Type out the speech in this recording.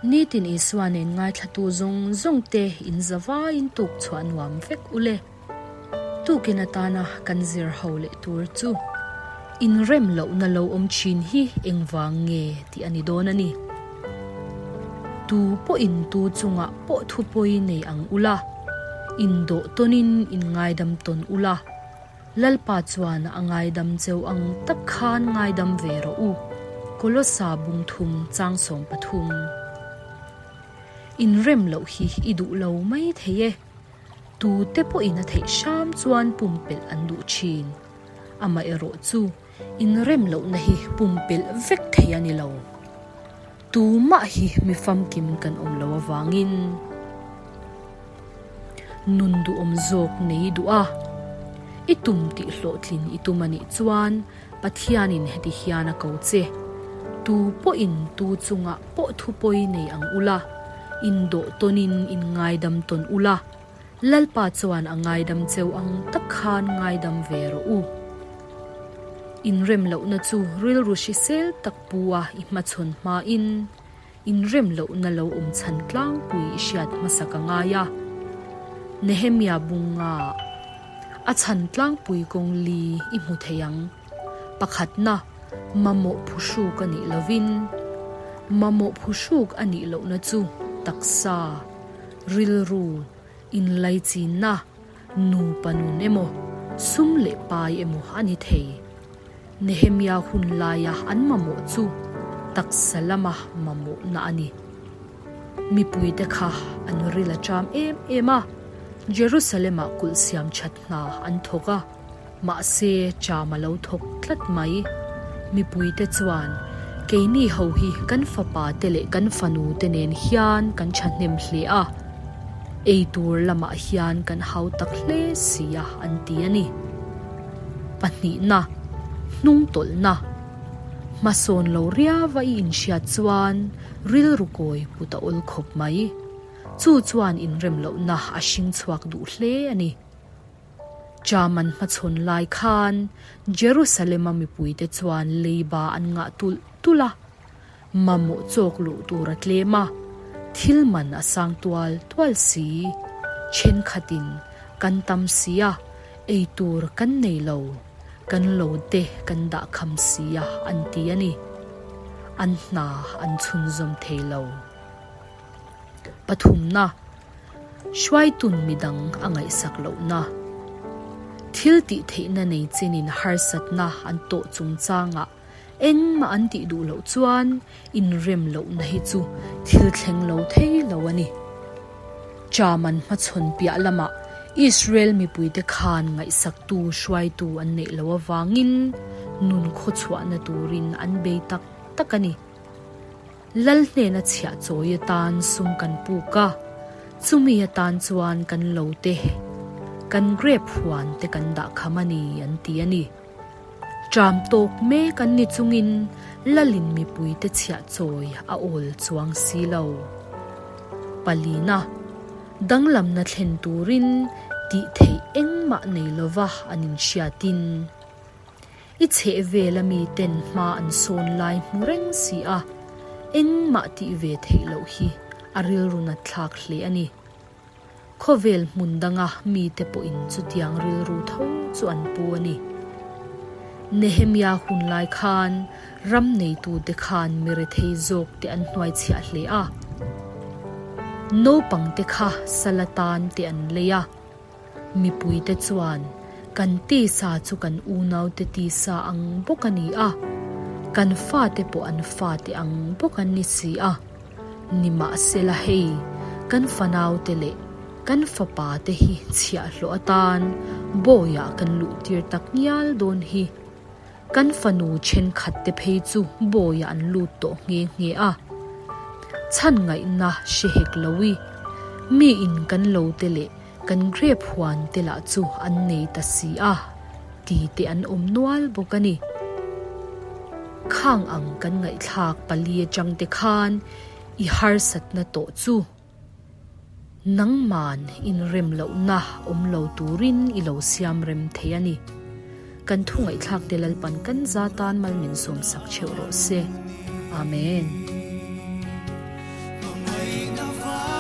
Nitin Isua nen ngaithlatu zawng zawng te in zavaiin tuk chhuah nuam vek u le. Tukin atana kan zir ho leh tur chu inrem lohna lo awm thin hi engvang nge tih a ni dawn a ni. Tu pawhin tu chungah pawh thupawi nei ang ula, indawh tawnin inngaidam tawn ula, Lalpa chuan a ngaidam cheu ang tak khan ngaidam ve rawh u, Kolosa bungthum chang 13. Inrem loh hi i duh lo mai thei e. Tute pawhin a theih hram chuan pumpelh an duh thin. Amaherawh chu inrem lohna hi pumpelh vek thei a ni lo. Tumah hi mi famkim kan awm lo avangin nun duhawm zawk nei duh a, i tum tih hlawhtlin i tum a nih chuan Pathianin heti hian a ko che, Tu pawhin tu chungah pawh thupawi nei ang ula, indawh tawnin in ngaidam tawn ula, Lalpa chuan a ngaidam cheu ang tak khan ngaidam ve rawh u. Inrem lohna chu rilru hrisel tak pu a i hmachhawn hmain inrem lohna lo awm chhan tlangpui i hriat hmasak a ngai a. Nehemia bunga a chhan tlangpui kawng li i hmu thei ang. Pakhatna, mamawh phuhruk a nih lovin, mamawh phuhruk a nih lohna chu taksa, rilru, inlaichinna, nupa nun emaw, sum leh pai emaw a ni thei. Nehemia hun laia an mamawh chu taksa lama mamawhna a ni. Mipuite kha an ril a ṭam em em a, Jerusalem-ah kulh siam ṭhat hna an thawk a. Mahse, ṭam a lo thawk tlat mai. Mipuite chuan, Keini ho hi kan fapa te leh kan fanu te nen hian kan ṭhahnem hle a, ei tur lamah hian kan hau tak hle si a, an ti a ni. Pahnihna, hnungtawlhna. Hmasawn lo riava i inhriat chuan rilru kawi put a awl khawp mai. Chu chuan inrem lohna a hring chhuak duh hle a ni. Chaman hmachhawn lai khan Jerusalem-a mipuite chuan leiba an ngah tulh tulh a, mamawh chawk luh tur a tlem a, thil man a sang tual tual si. Thenkhatin kan tam si a, ei tur kan nei lo, kan lo te kan dah kham si a an ti a ni. An hna an chhunzawm thei lo. Pathumna. Hruaitun midang a ngaihsak lohna. Thil tih theihna nei chinin harsatna an tawh chungchangah engmah an tih duh loh chuan inrem lohna hi chu thil thleng lo thei lo a ni. Chaman hmachhawn piah lamah Israel mipuite khan ngaihsaktu hruaitu an neih loh avangin nun khawchhuahna turin an bei tak tak a ni. Lal hnena chhiah chawi atan sum kan puk a, chumi atan chuan kan lo te, kan grape huan te kan dah kham a ni an ti a ni. Ṭam tawk mek an ni chungin Lalin mipuite chhiah chawi a awl chuang si lo. Palina, danglamna thlen turin tih theih engmah nei lova an inhriatin. I chhehvel a miten hma an sawn lai hmu reng si a, engmah tih ve theih loh hi a rilru nat thlak hle a ni. Khawvel hmun danga mite pawhin chutiang rilru tho chu an pu a ni. Nehemia hun lai khan ram neitute khan mi rethei zawk te an hnuaichhiah hle a. Naupangte kha sal atan te an lei a. Mipuite chuan, Kan tisa chu kan unaute tisa ang bawk a ni a, kan fate pawh an fate ang bawk an ni si a. Nimahsela hei, kan fanaute leh kan fapate hi chhiahhlawh atan bawiah kan luhtir tak ngial dawn hi. Kan fanu thenkhat te phei chu bawiah an lut tawh nghe nghe a. Chhan ngaihna hre hek lo i, mi in kan lo te leh kan grape huan te lah chu an nei ta si a, ti te an awm nual bawk a ni. Khang ang kan ngaihthlak pali atang te khan i harsatna tawh chu. Nangman inrem lohna awm lo turin i lo siam rem thei a ni. Kan thu ngaihthlak te Lalpan kan za tan mal min sawmsak theuh rawh se. Amen. Ka va.